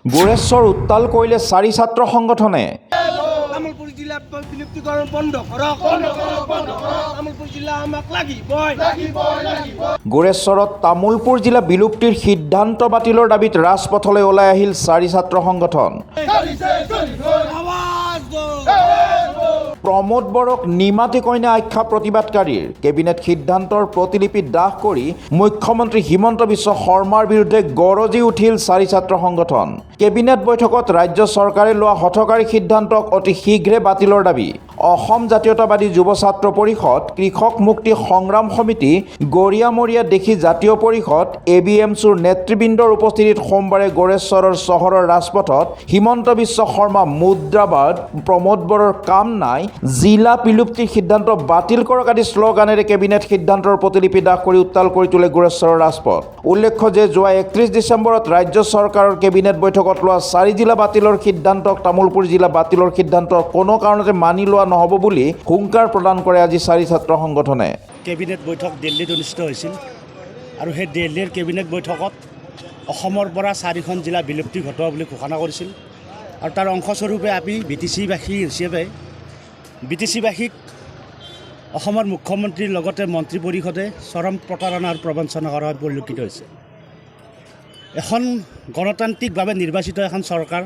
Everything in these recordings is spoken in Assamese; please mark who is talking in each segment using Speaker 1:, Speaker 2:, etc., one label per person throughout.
Speaker 1: গোৰেশ্বৰ উত্তাল কৰিলে চাৰি ছাত্ৰ সংগঠনে।
Speaker 2: তামোলপুৰ জিলা বিলুপ্তিকৰণ বন্ধ কৰক, তামোলপুৰ জিলা আমাক লাগিবই।
Speaker 1: গোৰেশ্বৰত তামোলপুৰ জিলা বিলুপ্তিৰ সিদ্ধান্ত বাতিলৰ দাবীত ৰাজপথলৈ ওলাই আহিল চাৰি ছাত্ৰ সংগঠন।
Speaker 2: আৱাজ দো।
Speaker 1: প্ৰমোদ বড়োক নিমাতী কইনা আখ্যা প্ৰতিবাদকাৰীৰ। কেবিনেট সিদ্ধান্তৰ প্ৰতিলিপি দাহ কৰি মুখ্যমন্ত্ৰী হিমন্ত বিশ্ব শৰ্মাৰ বিৰুদ্ধে গৰজি উঠিল চাৰি ছাত্ৰ সংগঠন। কেবিনেট বৈঠকত ৰাজ্য চৰকাৰে লোৱা হঠকাৰী সিদ্ধান্তক অতি শীঘ্ৰে বাতিলৰ দাবী। অসম জাতীয়তাবাদী যুৱ ছাত্ৰ পৰিষদ, কৃষক মুক্তি সংগ্ৰাম সমিতি, গৰিয়ামৰীয়া দেশী জাতীয় পৰিষদ, এ বি এমছুৰ নেতৃবৃন্দৰ উপস্থিতিত সোমবাৰে গোৰেশ্বৰৰ চহৰৰ ৰাজপথত হিমন্ত বিশ্ব শৰ্মা মুৰ্দাবাদ, প্ৰমোদ বড়োৰ কাম নাই, জিলা বিলুপ্তিৰ সিদ্ধান্ত বাতিল কৰক আদি শ্লোগানেৰে কেবিনেট সিদ্ধান্তৰ প্ৰতিলিপি দাহ কৰি উত্তাল কৰি তোলে গোৰেশ্বৰৰ ৰাজপথ। উল্লেখ্য যে যোৱা 31 ডিচেম্বৰত ৰাজ্য চৰকাৰৰ কেবিনেট বৈঠকত লোৱা চাৰি জিলা বাতিলৰ সিদ্ধান্তক তামোলপুৰ জিলা বাতিলৰ সিদ্ধান্ত কোনো কাৰণতে মানি লোৱা নহ'ব বুলি হুংকাৰ প্ৰদান কৰে আজি চাৰি ছাত্ৰ সংগঠনে।
Speaker 3: কেবিনেট বৈঠক দিল্লীত অনুষ্ঠিত হৈছিল আৰু সেই দিল্লীৰ কেবিনেট বৈঠকত অসমৰ পৰা চাৰিখন জিলা বিলুপ্তি ঘটোৱা বুলি ঘোষণা কৰিছিল। আৰু তাৰ অংশস্বৰূপে আমি বি টি চিবাসী হিচাপে বি টি চিবাসীক অসমৰ মুখ্যমন্ত্ৰীৰ লগতে মন্ত্ৰী পৰিষদে চৰম প্ৰতাৰণা আৰু প্ৰবঞ্চনা কৰা পৰিলক্ষিত হৈছে। এখন গণতান্ত্ৰিকভাৱে নিৰ্বাচিত এখন চৰকাৰ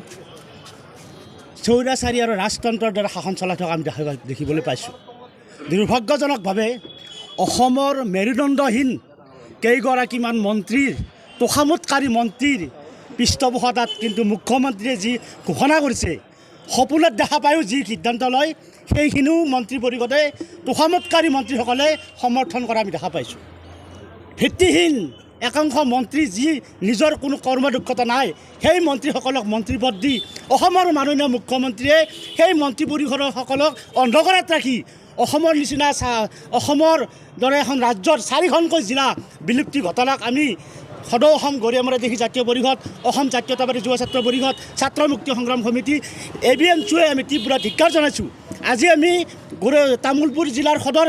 Speaker 3: স্বৈৰাচাৰী আৰু ৰাজতন্ত্ৰৰ দ্বাৰা শাসন চলাই থকা আমি দেখিবলৈ পাইছোঁ। দুৰ্ভাগ্যজনকভাৱে অসমৰ মেৰুদণ্ডহীন কেইগৰাকীমান মন্ত্ৰীৰ, তোষামোদকাৰী মন্ত্ৰীৰ পৃষ্ঠপোষকতাত কিন্তু মুখ্যমন্ত্ৰীয়ে যি ঘোষণা কৰিছে, সপোনত দেখা পায়ো যি সিদ্ধান্ত লয়, সেইখিনিও মন্ত্ৰী পৰিষদে, তোষামোদকাৰী মন্ত্ৰীসকলে সমৰ্থন কৰা আমি দেখা পাইছোঁ। ভিত্তিহীন একাংশ মন্ত্ৰী, যি নিজৰ কোনো কৰ্মদক্ষতা নাই, সেই মন্ত্ৰীসকলক মন্ত্ৰীপদ দি অসমৰ মাননীয় মুখ্যমন্ত্ৰীয়ে সেই মন্ত্ৰী পৰিষদসকলক অন্ধকাৰত ৰাখি অসমৰ নিচিনা অসমৰ দৰে এখন ৰাজ্যৰ চাৰিখনকৈ জিলা বিলুপ্তি ঘটনাক আমি সদৌ অসম গৰিয়ামৰা দেশী জাতীয় পৰিষদ, অসম জাতীয়তাবাদী যুৱ ছাত্ৰ পৰিষদ, ছাত্ৰ মুক্তি সংগ্ৰাম সমিতি, এ বি এম চুৱে আমি তীব্ৰ ধিক্কাৰ জনাইছোঁ। আজি আমি তামোলপুৰ জিলাৰ সদৰ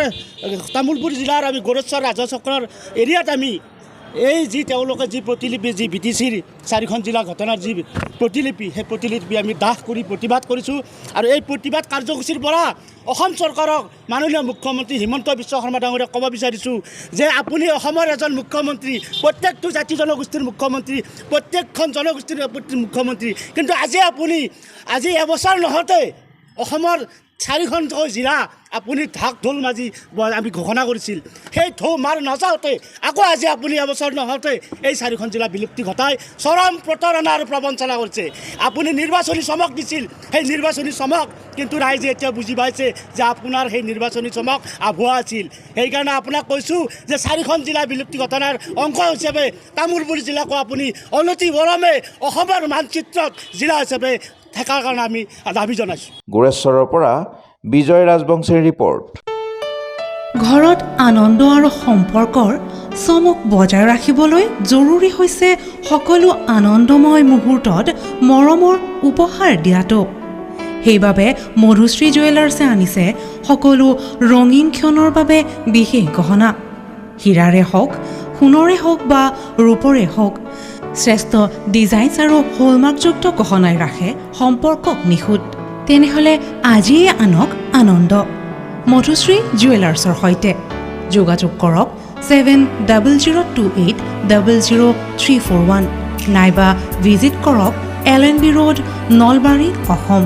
Speaker 3: তামোলপুৰ জিলাৰ আমি গোৰেশ্বৰ ৰাজহ চক্ৰৰ এৰিয়াত আমি এই যি তেওঁলোকে যি প্ৰতিলিপি, যি বি টি চিৰ চাৰিখন জিলা ঘটনাৰ যি প্ৰতিলিপি, সেই প্ৰতিলিপি আমি দাহ কৰি প্ৰতিবাদ কৰিছোঁ। আৰু এই প্ৰতিবাদ কাৰ্যসূচীৰ পৰা অসম চৰকাৰক, মাননীয় মুখ্যমন্ত্ৰী হিমন্ত বিশ্ব শৰ্মা ডাঙৰীয়াক ক'ব বিচাৰিছোঁ যে আপুনি অসমৰ এজন মুখ্যমন্ত্ৰী, প্ৰত্যেকটো জাতি জনগোষ্ঠীৰ মুখ্যমন্ত্ৰী, প্ৰত্যেকখন জনগোষ্ঠীৰ মুখ্যমন্ত্ৰী। কিন্তু আজি আপুনি আজি এবছৰ নহওঁতে অসমৰ চাৰিখনকৈ জিলা আপুনি ঢাক ঢোল মাজি আমি ঘোষণা কৰিছিল, সেই ঢৌ মাৰ নাযাওঁতে আকৌ আজি আপুনি এবছৰ নহওঁতে এই চাৰিখন জিলা বিলুপ্তি ঘটাই চৰম প্ৰতাৰণা আৰু প্ৰবঞ্চনা কৰিছে। আপুনি নিৰ্বাচনী চমক দিছিল, সেই নিৰ্বাচনী চমক কিন্তু ৰাইজে এতিয়া বুজি পাইছে যে আপোনাৰ সেই নিৰ্বাচনী চমক আভুৱা আছিল। সেইকাৰণে আপোনাক কৈছোঁ যে চাৰিখন জিলা বিলুপ্তি ঘটনাৰ অংশ হিচাপে তামোলপুৰ জিলাকো আপুনি অনতি পলমে অসমৰ মানচিত্ৰত জিলা হিচাপে থকাৰ কাৰণে আমি দাবী জনাইছোঁ।
Speaker 1: গোৰেশ্বৰৰ পৰা বিজয় ৰাজবংশীৰ ৰিপৰ্ট।
Speaker 4: ঘৰত আনন্দ আৰু সম্পৰ্কৰ চমক বজাই ৰাখিবলৈ জৰুৰী হৈছে সকলো আনন্দময় মুহূৰ্তত মৰমৰ উপহাৰ দিয়াটো। সেইবাবে মধুশ্ৰী জুৱেলাৰ্ছে আনিছে সকলো ৰঙীন ক্ষণৰ বাবে বিশেষ গহনা। হীৰাৰে হওক, সোণৰে হওক বা ৰূপৰে হওক, শ্ৰেষ্ঠ ডিজাইনছ আৰু হলমাৰ্কযুক্ত গহনাই ৰাখে সম্পৰ্কক নিখুঁত। তেনেহ'লে আজিয়ে আনক আনন্দ মধুশ্ৰী জুৱেলাৰ্ছৰ সৈতে। যোগাযোগ কৰক 7002800341 নাইবা ভিজিট কৰক L N B road, Nalbari, Assam.